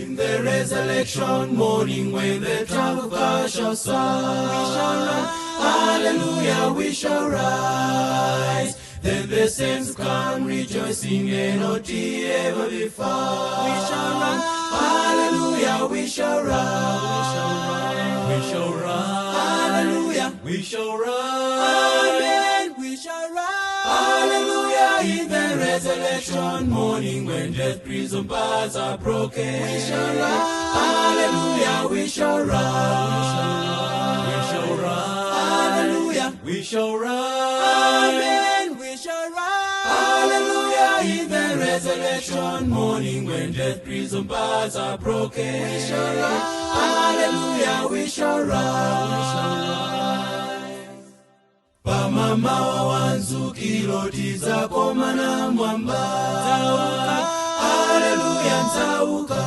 In the resurrection morning when the trump of God shall sound, we shall rise. Hallelujah, we shall rise. Then the saints come rejoicing and not ever be found. We shall rise. Hallelujah, we shall rise. We shall rise. Hallelujah, We shall rise. Amen. We shall rise. Hallelujah, in the resurrection morning when death prison bars are broken. We shall rise. Hallelujah, we shall rise. We shall rise. Hallelujah. We shall rise. Amen. We shall rise. Hallelujah, in the resurrection morning when death prison bars are broken. We shall rise. Hallelujah, we shall rise. Pamamawa wanzukilo tizakomana mwamba. Haleluya, nzauka.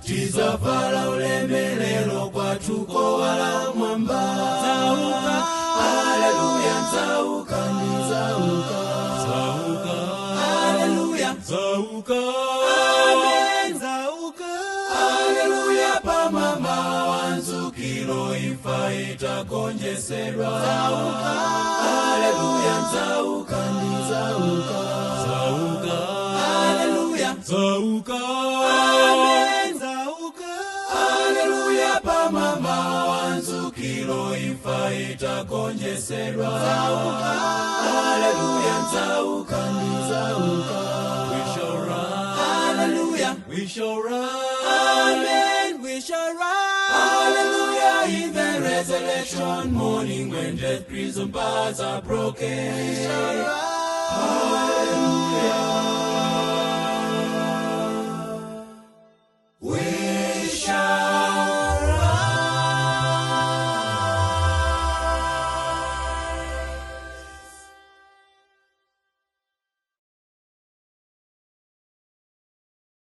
Tizavala ulemelelo kwatuko wala mwamba. Haleluya, nzauka, nzauka. Zauka. Haleluya. Zauka. Amen. Zauka. Haleluya, pamama wanzukilo imfa itagonjesedwa. Haleluya, nzauka, nzauka. Zauka. Haleluya. Zauka. Amen. Zauka. Haleluya, pamama wanzukilo imfa itagonjesedwa. Haleluya, nzauka, nzauka. We shall rise. Haleluya. We shall rise. Amen. We shall rise. Hallelujah. In the resurrection morning when death prison bars are broken. We shall rise.